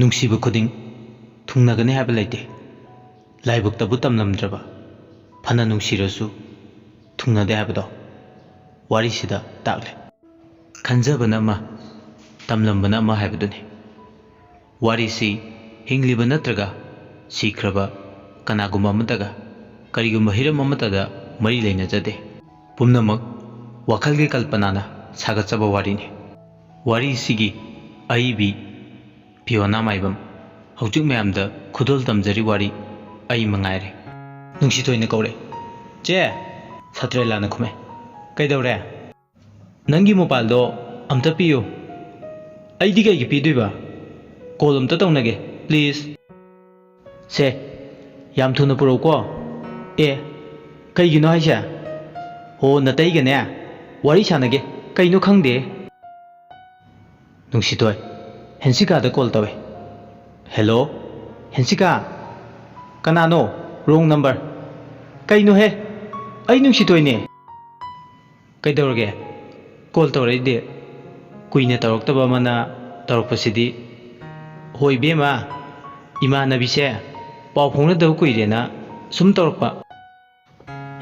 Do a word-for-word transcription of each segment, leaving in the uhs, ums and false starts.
ꯅꯨꯡꯁꯤꯕ ꯈꯨꯗꯤꯡ ꯊꯨꯡꯅꯒꯅꯤ ꯍꯥꯏꯕ ꯂꯩꯇꯦ꯫ ꯂꯥꯏꯕꯛꯇꯕꯨ ꯇꯝꯂꯝꯗ꯭ꯔꯕ ꯐꯅ ꯅꯨꯡꯁꯤꯔꯁꯨ ꯊꯨꯡꯅꯗꯦ ꯍꯥꯏꯕꯗꯣ ꯋꯥꯔꯤꯁꯤꯗ ꯇꯥꯛꯂꯦ꯫ ꯈꯟꯖꯕꯅ ꯑꯃ, ꯇꯝꯂꯝꯕꯅ ꯑꯃ ꯍꯥꯏꯕꯗꯨꯅꯤ꯫ ꯋꯥꯔꯤꯁꯤ ꯍꯤꯡꯂꯤꯕ ꯅꯠꯇ꯭ꯔꯒ ꯁꯤꯈ꯭ꯔꯕ ꯀꯅꯥꯒꯨꯝꯕ ꯑꯃꯠꯇꯒ, ꯀꯔꯤꯒꯨꯝꯕ ꯍꯤꯔꯝ ꯑꯃꯠꯇꯗ ꯃꯔꯤ ꯂꯩꯅꯖꯗꯦ꯫ ꯄꯨꯝꯅꯃꯛ ꯋꯥꯈꯜꯒꯤ ꯀꯜꯄꯅꯥꯅ ꯁꯥꯒꯠꯆꯕ ꯋꯥꯔꯤꯅꯤ꯫ ꯋꯥꯔꯤꯁꯤꯒꯤ ꯑꯏꯕꯤ ꯐꯤꯌꯣꯅꯥ ꯃꯥꯏꯕꯝ꯫ ꯍꯧꯖꯤꯛ ꯃꯌꯥꯝꯗ ꯈꯨꯗꯣꯜ ꯇꯝꯖꯔꯤ ꯋꯥꯔꯤ ꯑꯩ ꯃꯉꯥꯏꯔꯦ꯫ ꯅꯨꯡꯁꯤꯊꯣꯏꯅ ꯀꯧꯔꯦ꯫ "ꯆꯦ!" ꯁꯇ꯭ꯔꯦꯂꯥꯅ ꯈꯨꯝꯃꯦ꯫ "ꯀꯩꯗꯧꯔꯦ?" "ꯅꯪꯒꯤ ꯃꯣꯕꯥꯏꯜꯗꯣ ꯑꯝꯇ ꯄꯤꯌꯨ꯫" "ꯑꯩꯗꯤ ꯀꯩꯒꯤ ꯄꯤꯗꯣꯏꯕ? ꯀꯣꯜ ꯑꯝꯇ ꯇꯧꯅꯒꯦ, ꯄ꯭ꯂꯤꯖ꯫" "ꯁꯦ, ꯌꯥꯝ ꯊꯨꯅ ꯄꯨꯔꯛꯎꯀꯣ꯫" "ꯑꯦ, ꯀꯩꯒꯤꯅꯣ ꯍꯥꯏꯁꯦ?" "ꯍꯣ, ꯅꯇꯩꯒꯅꯦ ꯋꯥꯔꯤ ꯁꯥꯟꯅꯒꯦ, ꯀꯩꯅꯣ ꯈꯪꯗꯦ꯫" ꯅꯨꯡꯁꯤꯊꯣꯏ ꯍꯦꯟꯁꯤꯀꯥꯗ ꯀꯣꯜ ꯇꯧꯋꯦ꯫ "ꯍꯦꯜꯂꯣ, ꯍꯦꯟꯁꯤꯀꯥ?" "ꯀꯅꯥꯅꯣ? ꯔꯣꯡ ꯅꯝꯕꯔ꯫" "ꯀꯩꯅꯣꯍꯦ, ꯑꯩ ꯅꯨꯡꯁꯤꯊꯣꯏꯅꯦ꯫" "ꯀꯩꯗꯧꯔꯒꯦ? ꯀꯣꯜ ꯇꯧꯔꯛꯏꯗꯤ?" ꯀꯨꯏꯅ ꯇꯧꯔꯛꯇꯕ ꯑꯃꯅ ꯇꯧꯔꯛꯄꯁꯤꯗꯤ꯫ "ꯍꯣꯏ ꯏꯕꯦꯝꯃ, ꯏꯃꯥꯟꯅꯕꯤꯁꯦ ꯄꯥꯎ ꯐꯥꯎꯅꯗꯕ ꯀꯨꯏꯔꯦꯅ ꯁꯨꯝ ꯇꯧꯔꯛꯄ꯫"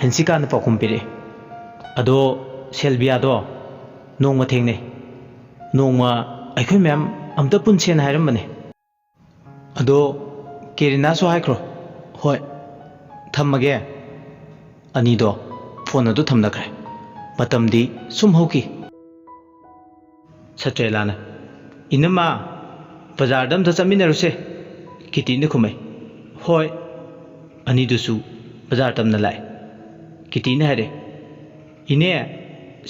ꯍꯦꯟꯁꯤꯀꯥꯅ ꯄꯥꯎꯈꯨꯝ ꯄꯤꯔꯛꯏ꯫ "ꯑꯗꯣ ꯁꯦꯜꯕꯤꯌꯥꯗꯣ ꯅꯣꯡꯃ ꯊꯦꯡꯅꯩ꯫ ꯅꯣꯡꯃ ꯑꯩꯈꯣꯏ ꯃꯌꯥꯝ ꯑꯝꯇ ꯄꯨꯟꯁꯦꯅ ꯍꯥꯏꯔꯝꯕꯅꯦ꯫ ꯑꯗꯣ ꯀꯦꯔꯤꯅꯥꯁꯨ ꯍꯥꯏꯈ꯭ꯔꯣ꯫" "ꯍꯣꯏ, ꯊꯝꯃꯒꯦ꯫" ꯑꯅꯤꯗꯣ ꯐꯣꯟ ꯑꯗꯨ ꯊꯝꯅꯈ꯭ꯔꯦ꯫ ꯃꯇꯝꯗꯤ ꯁꯨꯝ ꯍꯧꯈꯤ꯫ ꯁꯇ꯭ꯔꯦꯂꯥꯅ, "ꯏꯅꯝꯃ, ꯕꯖꯥꯔꯗ ꯑꯝꯇ ꯆꯠꯃꯤꯟꯅꯔꯨꯁꯦ꯫" ꯀꯤꯇꯤꯅ ꯈꯨꯝꯃꯦ, "ꯍꯣꯏ꯫" ꯑꯅꯤꯗꯨꯁꯨ ꯕꯖꯥꯔ ꯇꯝꯅ ꯂꯥꯛꯑꯦ꯫ ꯀꯤꯇꯤꯅ ꯍꯥꯏꯔꯦ, "ꯏꯅꯦ,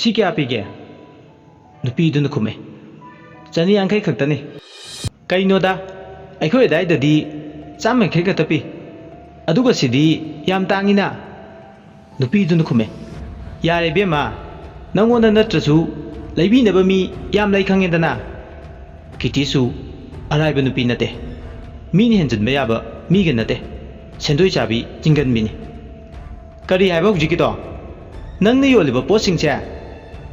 ꯁꯤ ꯀꯌꯥ ꯄꯤꯒꯦ?" ꯅꯨꯄꯤꯗꯨꯅ ꯈꯨꯝꯃꯦ, "ꯆꯅꯤ ꯌꯥꯡꯈꯩ ꯈꯛꯇꯅꯤ꯫" "ꯀꯩꯅꯣꯗ, ꯑꯩꯈꯣꯏ ꯑꯗꯥꯏꯗꯗꯤ ꯆꯥꯝꯃ ꯌꯥꯡꯈꯩ ꯈꯛꯇ ꯄꯤ, ꯑꯗꯨꯒ ꯁꯤꯗꯤ ꯌꯥꯝ ꯇꯥꯡꯉꯤꯅ꯫" ꯅꯨꯄꯤꯗꯨꯅ ꯈꯨꯝꯃꯦ, "ꯌꯥꯔꯦ ꯏꯕꯦꯝꯃ, ꯅꯪꯉꯣꯟꯗ ꯅꯠꯇ꯭ꯔꯁꯨ ꯂꯩꯕꯤꯅꯕ ꯃꯤ ꯌꯥꯝ ꯂꯩ ꯈꯪꯉꯦꯗꯅ꯫" ꯀꯤꯇꯤꯁꯨ ꯑꯔꯥꯏꯕ ꯅꯨꯄꯤ ꯅꯠꯇꯦ꯫ ꯃꯤꯅ ꯍꯦꯟꯖꯤꯟꯕ ꯌꯥꯕ ꯃꯤꯒ ꯅꯠꯇꯦ꯫ ꯁꯦꯟꯗꯣꯏ ꯆꯥꯕꯤ ꯆꯤꯡꯒꯟꯕꯤꯅꯤ꯫ "ꯀꯔꯤ ꯍꯥꯏꯕ ꯍꯧꯖꯤꯛꯀꯤꯗꯣ? ꯅꯪꯅ ꯌꯣꯜꯂꯤꯕ ꯄꯣꯠꯁꯤꯡꯁꯦ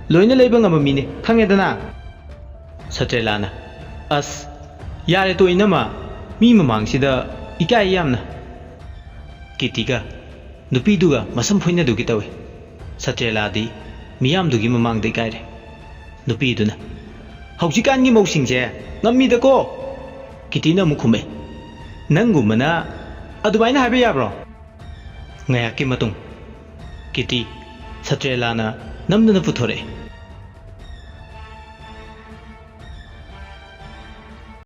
ꯂꯣꯏꯅ ꯂꯩꯕ ꯉꯝꯕ ꯃꯤꯅꯤ ꯈꯪꯉꯦꯗꯅ꯫" ꯁꯇ꯭ꯔꯦꯂꯥꯅ, "ꯑꯁ, "ꯌꯥꯔꯦ ꯇꯣ ꯏꯅꯝꯃ, ꯃꯤ ꯃꯃꯥꯡꯁꯤꯗ ꯏꯀꯥꯏ ꯌꯥꯝꯅ"꯫ ꯀꯤꯇꯤꯒ ꯅꯨꯄꯤꯗꯨꯒ ꯃꯁꯝ ꯐꯣꯏꯅꯗꯨꯒꯤ ꯇꯧꯏ꯫ ꯁꯇ꯭ꯔꯦꯂꯥꯗꯤ ꯃꯤꯌꯥꯝꯗꯨꯒꯤ ꯃꯃꯥꯡꯗ ꯏꯀꯥꯏꯔꯦ꯫ ꯅꯨꯄꯤꯗꯨꯅ, "ꯍꯧꯖꯤꯛꯀꯥꯟꯒꯤ ꯃꯧꯁꯤꯡꯁꯦ ꯉꯝꯃꯤꯗꯀꯣ"꯫ ꯀꯤꯇꯤꯅ ꯑꯃꯨꯛ ꯈꯨꯝꯃꯦ, "ꯅꯪꯒꯨꯝꯕꯅ ꯑꯗꯨꯃꯥꯏꯅ ꯍꯥꯏꯕ ꯌꯥꯕ꯭ꯔꯣ?" ꯉꯥꯏꯍꯥꯛꯀꯤ ꯃꯇꯨꯡ ꯀꯤꯇꯤ ꯁꯇ꯭ꯔꯦꯂꯥꯅ ꯅꯝꯗꯨꯅ ꯄꯨꯊꯣꯔꯛꯑꯦ꯫